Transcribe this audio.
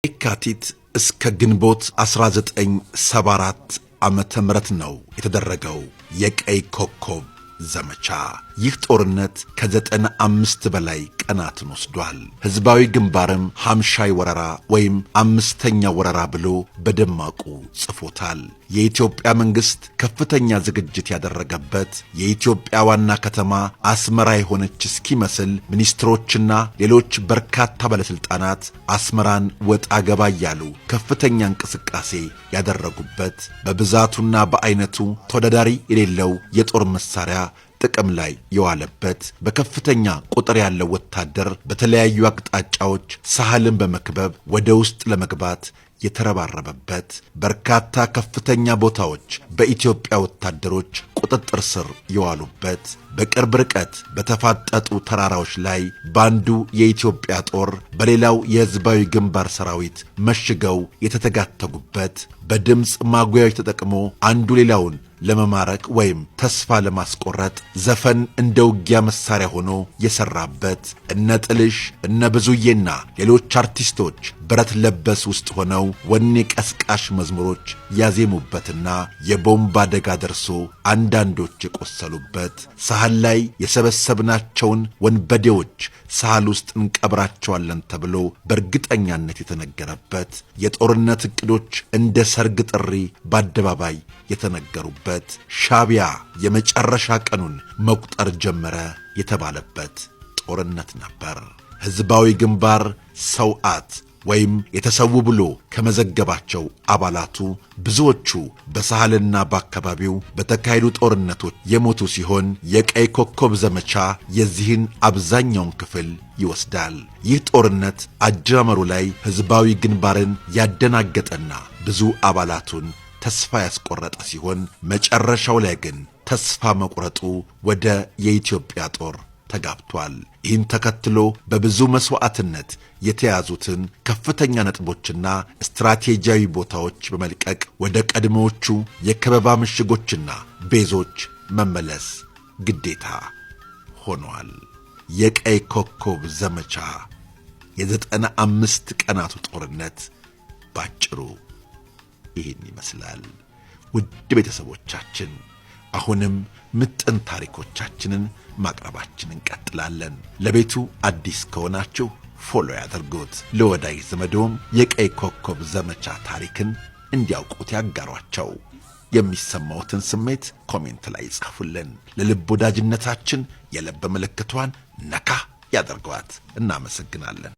የካቲት እስከ ግንቦት 1974 ዓመተ ምህረት ነው የተደረገው የቀይ ኮከብ ዘመቻ። ይህ ጦርነት ከ95 በላይ ቀናትን ወስዷል። ሕዝባዊ ግንባርም ሐምሻይ ወረራ ወይም አምስተኛ ወረራ ብሎ በደማቁ ጽፎታል። የኢትዮጵያ መንግሥት ከፍተኛ ዝግጅት ያደረገበት የኢትዮጵያ ዋና ከተማ አስመራ የሆነች እስኪመስል ሚኒስትሮችና ሌሎች በርካታ ባለሥልጣናት አስመራን ወጣ ገባ እያሉ ከፍተኛ እንቅስቃሴ ያደረጉበት፣ በብዛቱና በዐይነቱ ተወዳዳሪ የሌለው የጦር መሣሪያ ጥቅም ላይ የዋለበት፣ በከፍተኛ ቁጥር ያለው ወታደር በተለያዩ አቅጣጫዎች ሳህልን በመክበብ ወደ ውስጥ ለመግባት የተረባረበበት፣ በርካታ ከፍተኛ ቦታዎች በኢትዮጵያ ወታደሮች ቁጥጥር ስር የዋሉበት፣ በቅርብ ርቀት በተፋጠጡ ተራራዎች ላይ በአንዱ የኢትዮጵያ ጦር በሌላው የሕዝባዊ ግንባር ሰራዊት መሽገው የተተጋተጉበት፣ በድምፅ ማጉያዎች ተጠቅሞ አንዱ ሌላውን ለመማረክ ወይም ተስፋ ለማስቆረጥ ዘፈን እንደ ውጊያ መሳሪያ ሆኖ የሠራበት፣ እነ ጥልሽ እነ ብዙዬና ሌሎች አርቲስቶች ብረት ለበስ ውስጥ ሆነው ወኔ ቀስቃሽ መዝሙሮች ያዜሙበትና የቦምብ አደጋ ደርሶ አንዳንዶች የቆሰሉበት፣ ሳህል ላይ የሰበሰብናቸውን ወንበዴዎች ሳህል ውስጥ እንቀብራቸዋለን ተብሎ በእርግጠኛነት የተነገረበት፣ የጦርነት ዕቅዶች እንደ ሰርግ ጥሪ በአደባባይ የተነገሩበት፣ ሻቢያ የመጨረሻ ቀኑን መቁጠር ጀመረ የተባለበት ጦርነት ነበር። ሕዝባዊ ግንባር ሰውዓት ወይም የተሰዉ ብሎ ከመዘገባቸው አባላቱ ብዙዎቹ በሳህልና በአካባቢው በተካሄዱ ጦርነቶች የሞቱ ሲሆን የቀይ ኮከብ ዘመቻ የዚህን አብዛኛውን ክፍል ይወስዳል። ይህ ጦርነት አጀማመሩ ላይ ሕዝባዊ ግንባርን ያደናገጠና ብዙ አባላቱን ተስፋ ያስቆረጠ ሲሆን መጨረሻው ላይ ግን ተስፋ መቁረጡ ወደ የኢትዮጵያ ጦር ተጋብቷል። ይህን ተከትሎ በብዙ መሥዋዕትነት የተያዙትን ከፍተኛ ነጥቦችና ስትራቴጂያዊ ቦታዎች በመልቀቅ ወደ ቀድሞዎቹ የከበባ ምሽጎችና ቤዞች መመለስ ግዴታ ሆኗል። የቀይ ኮከብ ዘመቻ የ95 ቀናቱ ጦርነት ባጭሩ ይህን ይመስላል። ውድ ቤተሰቦቻችን፣ አሁንም ምጥን ታሪኮቻችንን ማቅረባችን እንቀጥላለን። ለቤቱ አዲስ ከሆናችሁ follow ያድርጉት። ለወዳጅ ዘመዶም የቀይ ኮከብ ዘመቻ ታሪክን እንዲያውቁት ያጋሯቸው። የሚሰማዎትን ስሜት comment ላይ ይጻፉልን። ለልብ ወዳጅነታችን የልብ ምልክቷን ነካ ያደርገዋት። እናመሰግናለን።